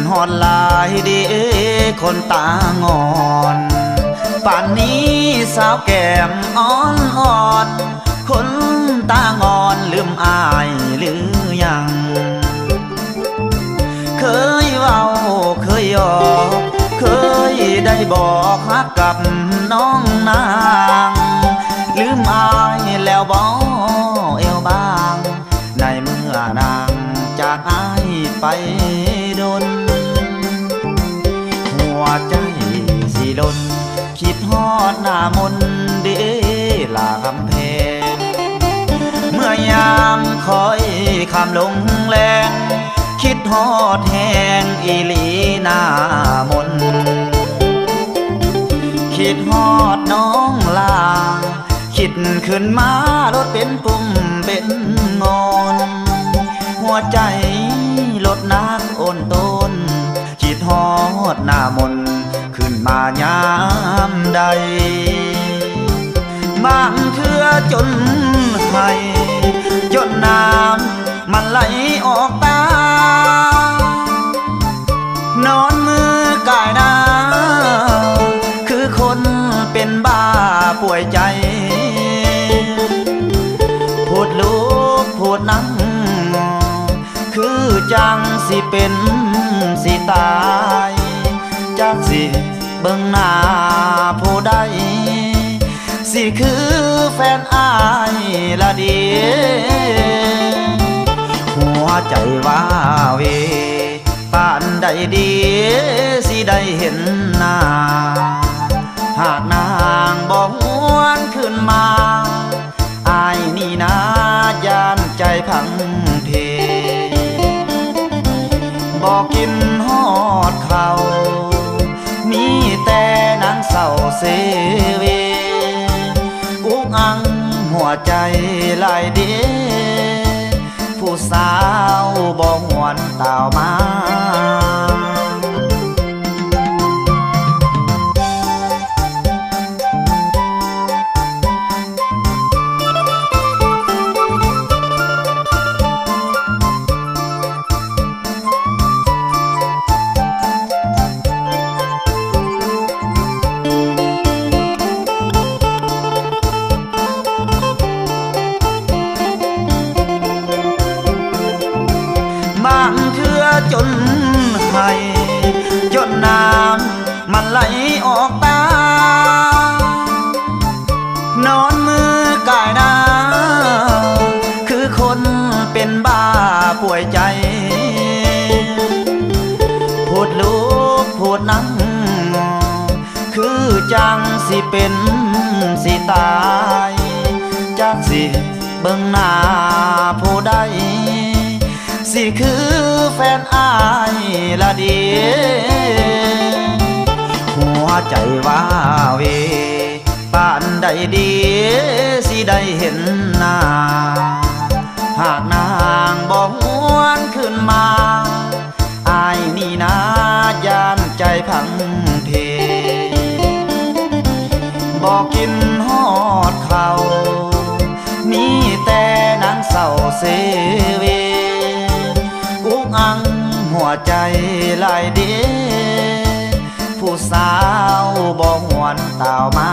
ຮອດຫຼາຍເດ້ຄົນຕາງອນ ປານນີ້ສາວແກ້ມອ່ອນໆ ຄົນຕາງອນລືມອ້າຍຫຼືຍັງ? ເຄີຍເວົ້າເຄີຍຫຍອກ ເຄີຍໄດ້ບອກຮັກກັບນ້ອງນາງ ລືມອ້າຍແລ້ວບໍແອວບາງ ໃນເມື່ອນາງຈາກອ້າຍໄປດົນ ຫົວໃຈຊິຫຼົ່ນ ຄິດຮອດໜ້າມົນເດ້ລາຄຳແພງ ເມື່ອຍາມຄ່ອຍຄ່ຳລົງແລງ ຄິດຮອດແຮງອີ່ຫຼີໜ້າມົນ ຄິດຮອດນ້ອງລາ ຄິດຂຶ້ນມາລົດເປັນປຸ້ມເປັນງອນ ຫົວໃຈລົດໜັກໂອນໂຕນ ຄິດຮອດໜ້າມົນຂຶ້ນມາຍາມໃດ ບາງເທື່ອຈົນໄຫ້ ຈົນນ້ຳມັນໄຫຼອອກຕາ ນອນມືກາຍໜາວ ຄືຄົນເປັນບ້າປ່ວຍໃຈ ໂພດລຸກໂພດນັ່ງ ຄືຈັ່ງຊິເປັນຊິຕາຍ ຈັກຊິເບິ່ງໜ້າຜູ້ໃດ ຊິຄືແຟນອ້າຍລະເດ ຫົວໃຈວາເວ ປານໃດເດ ຊິໄດ້ເຫັນໜ້າ ຫາກນາງບໍ່ຫວນຄືນມາ ອ້າຍນີ້ນາຢ້ານໃຈພັງເພ ບໍ່ກິນຮອດເຂົ້າ ມີແຕ່ນັ່ງເສົ້າເຊເວ ອຸກອັ່ງຫົວໃຈຫຼາຍເດ ຜູ້ສາວບໍ່ຫວນຕາວມາ. ບາງເທື່ອຈົນໄຫ້ ຈົນນ້ຳມັນໄຫຼອອກຕາ ນອນມືກາຍໜາວ ຄືຄົນເປັນບ້າປ່ວຍໃຈ ໂພດລຸກໂພດນັ່ງ ຄືຈັ່ງຊິເປັນຊິຕາຍ ຈັກຊິເບິ່ງໜ້າຜູ້ໃດ ຊິຄືແຟນອ້າຍລະເດ ຫົວໃຈວາເວ ປານໃດເດ ຊິໄດ້ເຫັນໜ້າ ຫາກນາງບໍ່ຫວນຄືນມາ ອ້າຍນີ້ນາຢ້ານໃຈພັງເພ ບໍ່ກິນຮອດເຂົ້າ ມີແຕ່ນັ່ງເສົ້າເຊເວ ອຸກອັ່ງຫົວໃຈຫຼາຍເດ ຜູ້ສາວບໍ່ຫວນຕາວມາ.